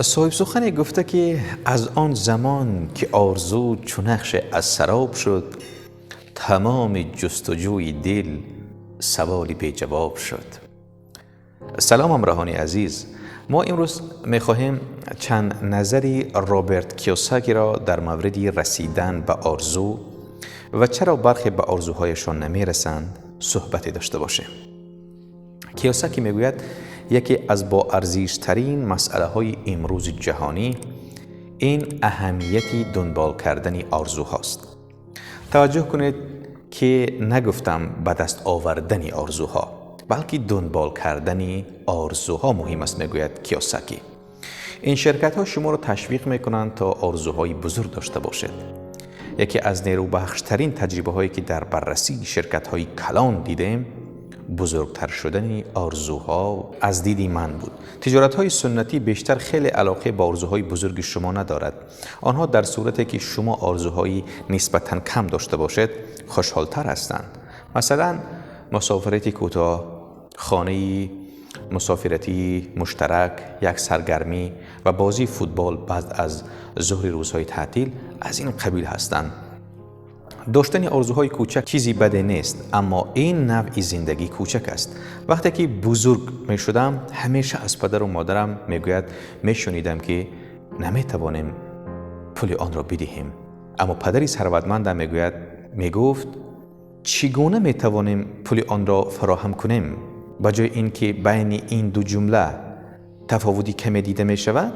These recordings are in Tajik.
Соҳибсухане гуфта, ки аз он замон ки орзу чу нақше аз сароб шуд, тамоми ҷустуҷӯи дил саволи беҷавоб шуд. Салом, ҳамроҳони азиз! Мо имрӯз мехоҳем чанд назари Роберт Киёсакиро дар мавриди расидан ба орзу ва чаро бархе ба орзуҳояшон намерасанд суҳбате дошта бошем. Киёсаки мегӯяд, яке аз боарзиштарин масъалаҳои имрӯзи ҷаҳонӣ ин аҳамияти дунбол кардани орзуҳост. Таваҷҷӯҳ кунед, ки нагуфтам ба даст овардани орзуҳо, балки дунбол кардани орзуҳо муҳим аст, мегӯяд Киёсаки. Ин ширкатҳо шуморо ташвиқ мекунанд, то орзуҳои бузург дошта бошед. Яке аз нерӯбахштарин таҷрибаҳое, ки дар баррасии ширкатҳои калон дидем, бузургтар шудани орзуҳо аз диди ман буд. Тиҷоратҳои суннатӣ бештар хеле алоқа ба орзуҳои бузурги шумо надорад. Онҳо дар сурате ки шумо орзуҳои нисбатан кам дошта бошед, хушҳолтар ҳастанд. Масалан, мусофирати кӯтоҳ, хонаи мусофиратии муштарак, як саргармӣ ва бозии футбол баъд аз зуҳри рӯзҳои таътил аз ин қабил ҳастанд. Доштани орзуҳои кӯчак чизи баде нест, аммо ин навъи зиндагӣ кӯчак аст. Вақте ки бузург мешудам, ҳамеша аз падару модарам, мегӯяд, мешунидам, ки наметавонем пули онро бидиҳем. Аммо падари сарватмандам, мегӯяд, мегуфт: «Чӣ гуна метавонем пули онро фароҳам кунем?» Ба ҷои ин ки байни ин ду ҷумла тафовути каме дида мешавад,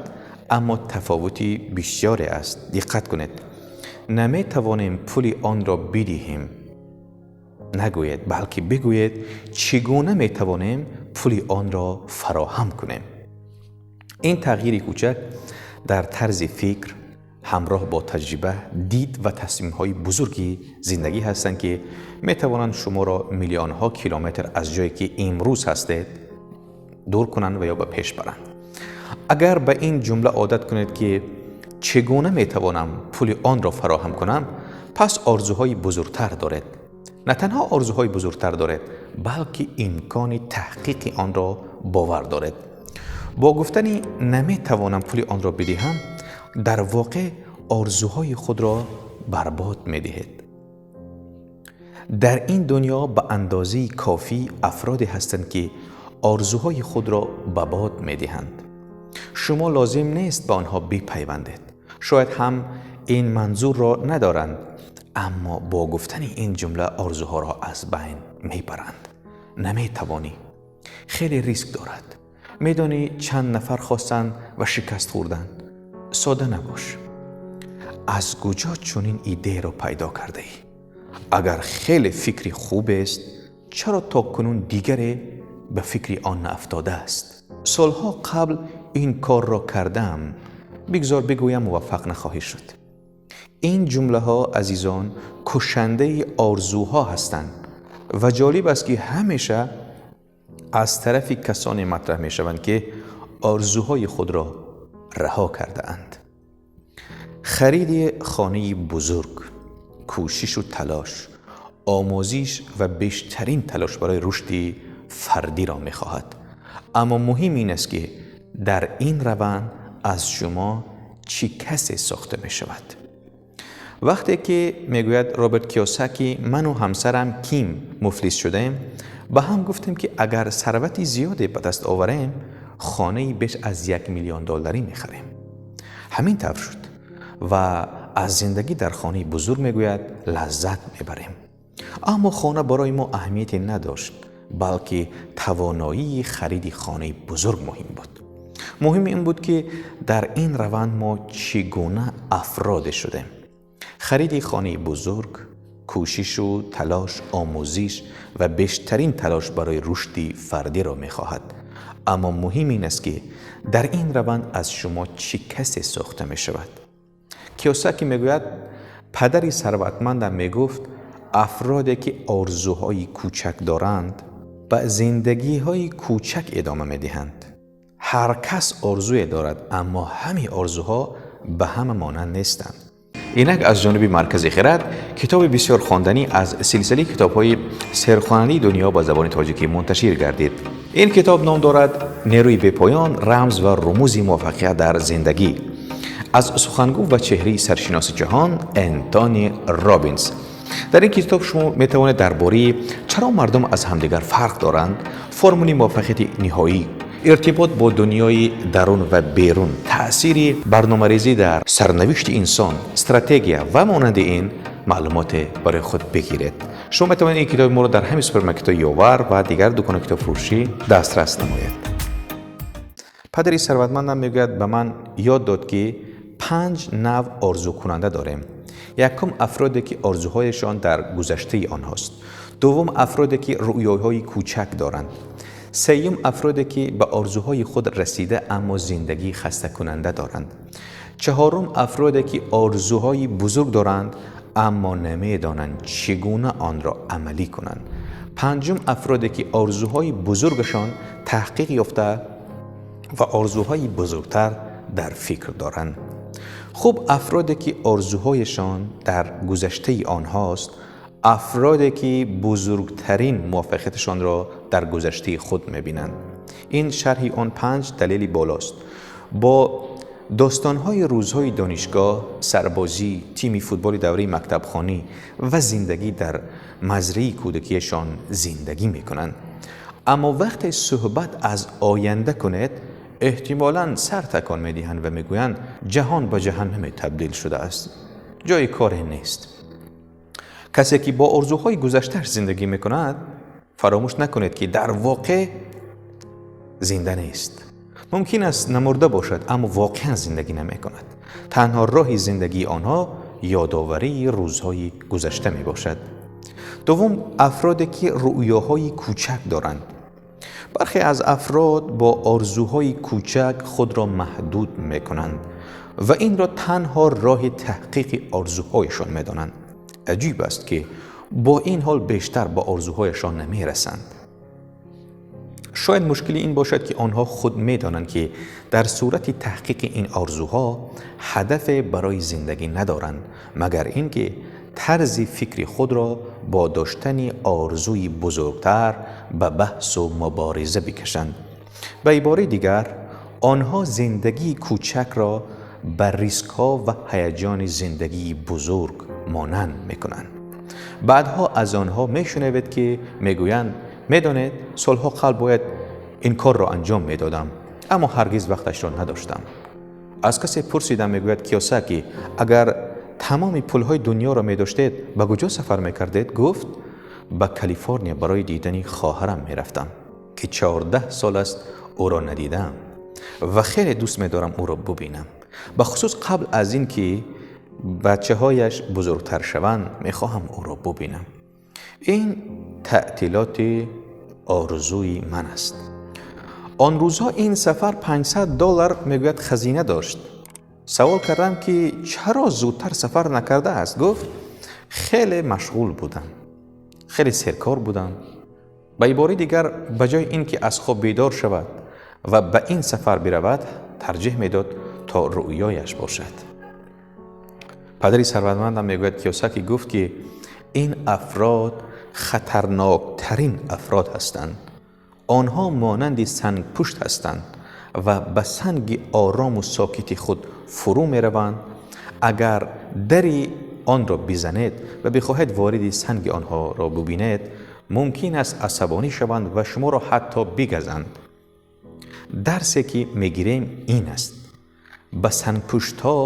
аммо тафовути бисёре аст. Диққат кунед: «Наметавонем пули онро бидиҳем» нагӯед, балки бигӯед: «Чӣ гуна метавонем пули онро фароҳам кунем?» Ин тағйири кӯчак дар тарзи фикр ҳамроҳ бо таҷриба, дид ва тасмимҳои бузурги зиндагӣ ҳастанд, ки метавонанд шуморо миллионҳо километр аз ҷое ки имрӯз ҳастед дур кунанд ва ё ба пеш баранд. Агар ба ин ҷумла одат кунед, ки «Чӣ гуна метавонам пули онро фароҳам кунам?», пас орзуҳои бузургтар доред. На танҳо орзуҳои бузургтар доред, балки имкони таҳқиқи онро бовар доред. Бо гуфтани «Наметавонам пули онро бидиҳам», дар воқеъ орзуҳои худро барбод медиҳед. Дар ин дунё ба андозаи кофӣ афроде ҳастанд, ки орзуҳои худро ба бод медиҳанд. Шумо лозим нест ба онҳо бипайвандед. Шояд ҳам ин манзурро надоранд, аммо бо гуфтани ин ҷумла орзуҳоро аз байн мебаранд: «Наметавонӣ», «Хеле риск дорад», «Медонӣ, чанд нафар хостанд ва шикаст хӯрданд», «Сода набош», «Аз куҷо чунин идеяро пайдо кардаӣ?», «Агар хеле фикри хубест, чаро то кунун дигаре ба фикри он наафтодааст?», «Солҳо қабл ин корро кардаам, бигзор бигӯям, муваффақ нахоҳӣ шуд». Ин ҷумлаҳо, азизон, кушандаи орзуҳо ҳастанд ва ҷолиб аст, ки ҳамеша аз тарафи касоне матраҳ мешаванд, ки орзуҳои худро раҳо кардаанд. Хариди хонаи бузург кӯшишу талош, омӯзиш ва бештарин талош барои рушди фардиро мехоҳад, аммо муҳим ин аст, ки дар ин раванд аз шумо чӣ касе сохта мешавад. Вақте ки, мегӯяд Роберт Киёсаки, ману ҳамсарам Ким муфлис шудем, ба ҳам гуфтем, ки агар сарвати зиёде ба даст оварем, хонаи беш аз 1 миллион долларӣ мехарем. Ҳамин тавр шуд ва аз зиндагӣ дар хонаи бузург, мегӯяд, лаззат мебарем. Аммо хона барои мо аҳамияте надошт, балки тавоноии хариди хонаи бузург муҳим буд. Муҳим ин буд, ки дар ин раванд мо чӣ гуна афроде шудем. Хариди хонаи бузург кӯшишу талош, омӯзиш ва бештарин талош барои рушди фардиро мехоҳад, аммо муҳим ин аст, ки дар ин раванд аз шумо чӣ касе сохта мешавад. Киёсаки мегӯяд, падари сарватмандам мегуфт, афроде ки орзуҳои кӯчак доранд, ба зиндагиҳои кӯчак идома медиҳанд. Ҳар кас орзуе дорад, аммо ҳамаи орзуҳо ба ҳама монанд нестанд. Инак аз ҷониби Маркази Хирад китоби бисёр хонданӣ аз силсилаи китобҳои серхонандаи дунё ба забони тоҷикӣ мунташир гардид. Ин китоб ном дорад «Нерӯи бепоён, рамз ва румузи муваффақият дар зиндагӣ» аз сухангӯ ва чеҳраи саршиноси ҷаҳон Энтони Робинс. Дар ин китоб шумо метавонед дар бораи чаро мардум аз ҳамдигар фарқ доранд, формули муваффақияти ниҳоӣ, иртибот бо дунёи дарун ва берун, таъсири барномарезӣ дар сарнавишти инсон, стратегия ва монанди ин маълумоте барои худ бигиред. Шумо метавонед ин китоби моро дар ҳамин супермаркетҳои Ёвар ва дигар дукони китобфурӯшӣ дастрас намоед. Падари сарватмандам мегӯяд, ба ман ёд дод, ки 5 навъ орзукунанда дорем. Якум, афроде ки орзуҳояшон дар гузаштаи онҳост. Дуввум, афроде ки рӯёҳои кӯчак доранд. Сеюм, афроде ки ба орзуҳои худ расида, аммо зиндагии хастакунанда доранд. Чаҳорум, афроде ки орзуҳои бузург доранд, аммо намедонанд чӣ гуна онро амалӣ кунанд. Панҷум, афроде ки орзуҳои бузургашон таҳқиқ ёфта ва орзуҳои бузургтар дар фикр доранд. Хуб, афроде ки орзуҳояшон дар гузаштаи онҳост, афроде ки бузургтарин муваффақияташонро дар гузаштаи худ мебинанд. Ин шарҳи он 5 далели болост. Бо достонҳои рӯзҳои донишгоҳ, сарбозӣ, тими футболи давраи мактабхонӣ ва зиндагӣ дар мазраи кӯдакиашон зиндагӣ мекунанд. Аммо вақте суҳбат аз оянда кунед, эҳтимолан сар такон медиҳанд ва мегӯянд ҷаҳон ба ҷаҳаннаме табдил шудааст, ҷои коре нест. Касе ки бо орзуҳои гузаштааш зиндагӣ мекунад, фаромӯш накунед, ки дар воқеъ зинда нест. Мумкин аст намурда бошад, аммо воқеан зиндагӣ намекунад. Танҳо роҳи зиндагии онҳо ёдоварии рӯзҳои гузашта мебошад. Дуввум, афроде ки рӯёҳои кӯчак доранд. Бархе аз афрод бо орзуҳои кӯчак худро маҳдуд мекунанд ва инро танҳо роҳи таҳқиқи орзуҳояшон медонанд. Аҷиб аст, ки бо ин ҳол бештар ба орзуҳояшон намерасанд. Шояд мушкили ин бошад, ки онҳо худ медонанд, ки дар сурати таҳқиқи ин орзуҳо ҳадафе барои зиндагӣ надоранд, магар ин ки тарзи фикри худро бо доштани орзуи бузургтар ба баҳсу мубориза бикашанд. Ба ибораи дигар, онҳо зиндагии кӯчакро ба рискҳо ва ҳаяҷони зиндагии бузург монанд мекунанд. Баъдҳо аз онҳо мешунавед, ки мегӯянд: медонед, солҳо қабл бояд ин корро анҷом медодам, аммо ҳаргиз вақташро надоштам. Аз касе пурсидам, мегӯяд Киёсаки, агар тамоми пулҳои дунёро медоштед, ба куҷо сафар мекардед? Гуфт: ба Калифорния барои дидани хоҳарам мерафтам, ки 14 сол аст ӯро надидаам ва хеле дӯст медорам ӯро бубинам. Ба хусус қабл аз ин ки бачаҳояш бузургтар шаванд, мехоҳам ӯро бубинам. Ин таътилоти орзуи ман аст. Он рӯзҳо ин сафар $500 мегӯяд хазина дошт. Савол кардам, ки чаро зудтар сафар накардааст? Гуфт: хеле машғул будам, хеле серкор будам. Ба ибораи дигар, ба ҷои ин ки аз хоб бедор шавад ва ба ин сафар биравад, тарҷиҳ медод то рӯёяш бошад. Падари сарватмандам мегӯяд, Киёсаки гуфт, ки ин афрод хатарноктарин афрод ҳастанд. Онҳо монанди сангпушт ҳастанд ва ба санги орому сокити худ фурӯ мераванд. Агар дари онро бизанед ва бихоҳед вориди санги онҳоро бубинед, мумкин аст асабонӣ шаванд ва шуморо ҳатто бигазанд. Дарсе ки мегирем ин аст: ба сангпуштҳо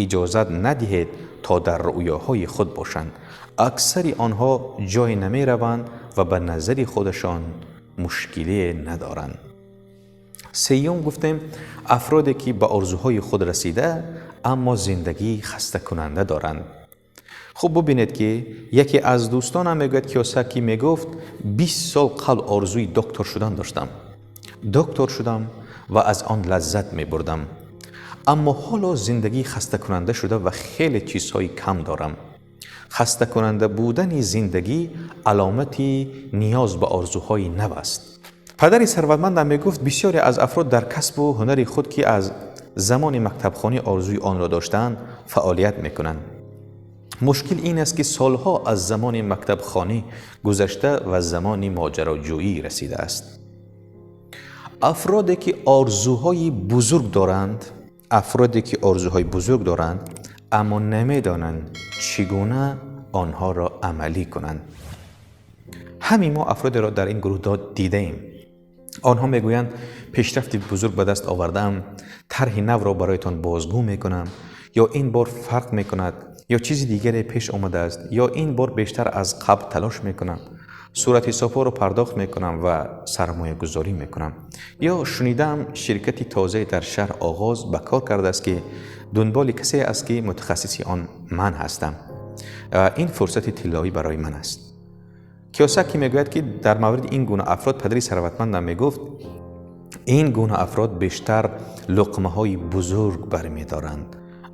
иҷозат надиҳед то дар рӯёҳои худ бошанд. Аксари онҳо ҷой намераванд ва ба назари худашон мушкилие надоранд. Сеюм, гуфтем, афроде ки ба орзуҳои худ расида, аммо зиндагии хастакунанда доранд. Хуб, бубинед, ки яке аз дӯстонам мегӯяд, Киёсаки мегуфт: 20 сол қабл орзуи доктор шудан доштам. Доктор шудам ва аз он лаззат мебурдам. Аммо ҳоло зиндагӣ хастакунанда шуда ва хеле чизҳои кам дорам. Хастакунанда будани зиндагӣ аломати ниёз ба орзуҳои нав аст. Падари сарватмандам мегуфт, бисёре аз афрод дар касбу ҳунари худ, ки аз замони мактабхонӣ орзуи онро доштаанд, фаъолият мекунанд. Мушкил ин аст, ки солҳо аз замони мактабхонӣ гузашта ва замони моҷароҷӯӣ расидааст. Афроде ки орзуҳои бузург доранд, аммо намедонанд чӣ гуна онҳоро амалӣ кунанд. Ҳамин мо афродеро дар ин гурӯҳ дидаем. Онҳо мегӯянд пешрафти бузург ба даст овардаам, тарҳи навро бароятон бозгӯ мекунам, ё ин бор фарқ мекунад, ё чизи дигаре пеш омадааст, ё ин бор бештар аз қабл талош мекунам, сурати ҳисобҳоро пардохт мекунам ва сармоягузорӣ мекунам. Ё шунидам ширкати тозае дар шаҳр оғоз ба кор кардааст ки дунболи касе аст ки мутахассиси он ман ҳастам. Ин фурсати тиллоӣ барои ман аст. Киёсаки мегӯяд ки дар мавриди ин гуна афрод падари сарватмандам мегуфт ин гуна афрод бештар луқмаҳои бузург бармедоранд,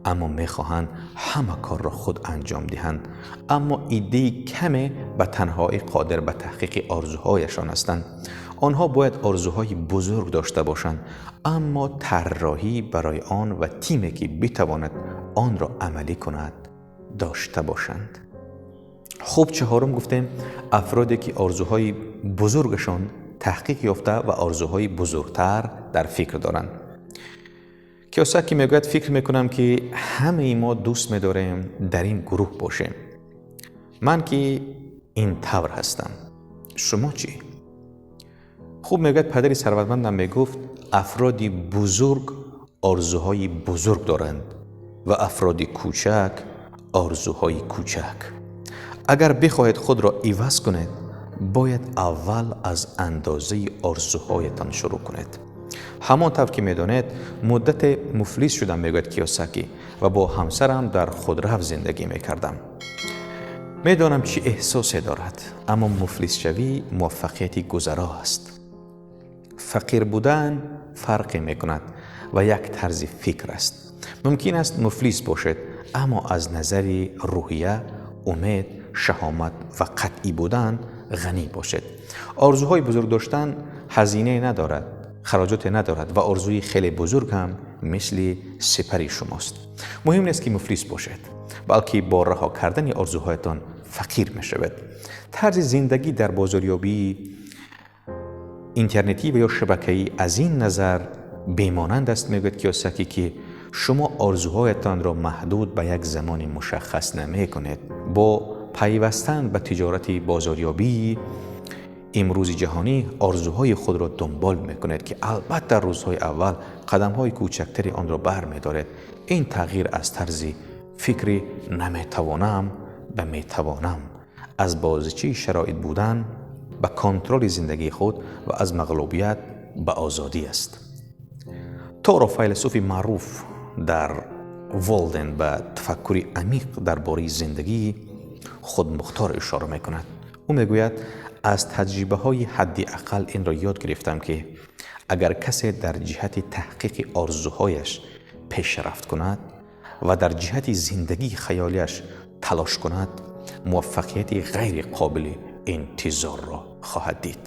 аммо мехоҳанд ҳама корро худ анҷом диҳанд, аммо иддаи каме ба танҳоӣ қодир ба таҳқиқи орзуҳояшон ҳастанд. Онҳо бояд орзуҳои бузург дошта бошанд, аммо тарроҳӣ барои он ва тиме ки битавонад онро амалӣ кунад дошта бошанд. Хуб, чаҳорум гуфтем афроде ки орзуҳои бузургашон таҳқиқ ёфта ва орзуҳои бузургтар дар фикр доранд. Киёсаки мегӯяд фикр мекунам ки ҳамаи мо дӯст медорем дар ин гурӯҳ бошем. Ман ки ин тавр ҳастам. Шумо чӣ? Хуб, мегӯяд падари сарватмандам мегуфт афроди бузург орзуҳои бузург доранд ва афроди кӯчак орзуҳои кӯчак. Агар бихоҳед худро иваз кунед, бояд аввал аз андозаи орзуҳоятон шурӯъ кунед. Ҳамон тавр ки медонед, муддате муфлис шудам, мегӯяд Киёсаки, ва бо ҳамсарам дар худрав зиндагӣ мекардам. Медонам чӣ эҳсосе дорад, аммо муфлисшавӣ муваффақияти гузаро аст. Фақир будан фарқе мекунад ва як тарзи фикр аст. Мумкин аст муфлис бошед, аммо аз назари рӯҳия, умед, шаҳомат ва қатъӣ будан ғанӣ бошед. Орзуҳои бузург доштан ҳазинае надорад, хароҷоте надорад ва орзуи хеле бузург ҳам мисли сипари шумост. Муҳим нест ки муфлис бошед, балки бо раҳо кардани орзуҳоятон фақир мешавед. Тарзи зиндагӣ дар бозорёбии интернетӣ ва ё шабакаӣ аз ин назар бемонанд аст, мегӯяд Киёсаки, ки шумо орзуҳоятонро маҳдуд ба як замони мушаххас намекунед. Бо пайвастан ба тиҷорати бозорёбии имрӯзи ҷаҳонӣ орзуҳои худро дунбол мекунед, ки албатта рӯзҳои аввал қадамҳои кӯчактари онро бармедоред. Ин тағйир аз тарзи фикри наметавонам ба метавонам, аз бозичаи шароит будан ба контроли зиндагии худ ва аз мағлубият ба озодӣ аст. Торо, файласуфи маъруф дар Волден, ба тафаккури амиқ дар бораи зиндагии худмухтор ишора мекунад. Ӯ мегӯяд аз таҷрибаҳои ҳадди ақал инро ёд гирифтам ки агар касе дар ҷиҳати таҳқиқи орзуҳояш пешрафт кунад ва дар ҷиҳати зиндагии хаёлиаш талош кунад, муваффақияти ғайриқобили интизорро хоҳад дид.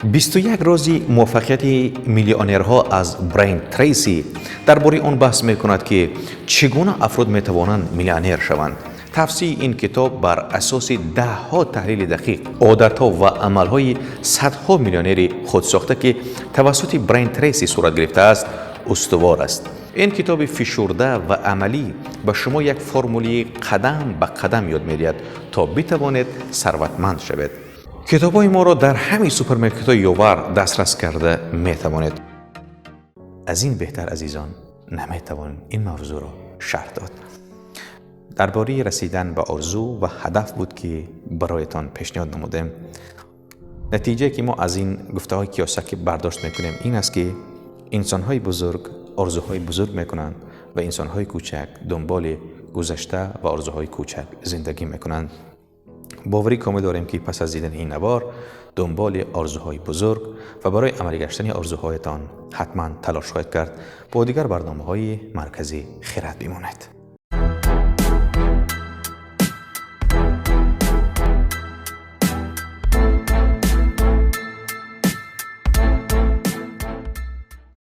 21 рози муваффақияти миллионерҳо аз Брайан Трейси дар бораи он баҳс мекунад ки чӣ гуна афрод метавонанд миллионер шаванд. Тавсияи ин китоб бар асоси даҳҳо таҳлили дақиқ, одатҳо ва амалҳои садҳо миллионери худсохта ки тавассути Брайан Трейси сурат гирифтааст, устувор аст. Ин китоби фишурда ва амалӣ ба шумо як формули қадам ба қадам ёд медиҳад то битавонед сарватманд шавед. Китобҳои моро дар ҳамаи супермаркетҳои Ёвар дастрас карда метавонед. Аз ин беҳтар, азизон, наметавон ин мавзӯъро шарҳ дод. Дар бораи расидан ба орзу ва ҳадаф буд ки бароятон пешниҳод намудем. Натиҷае ки мо аз ин гуфтаҳои Киёсаки бардошт мекунем ин аст ки инсонҳои бузург орзуҳои бузург мекунанд ва инсонҳои кӯчак дунболи гузашта ва орзуҳои кӯчак зиндагӣ мекунанд. Боварӣ комил дорем ки пас аз дидани ин навор дунболи орзуҳои бузург ва барои амалӣ гаштани орзуҳоятон ҳатман талош хоҳед кард. Бо дигар барномаҳои маркази хирад бимонед.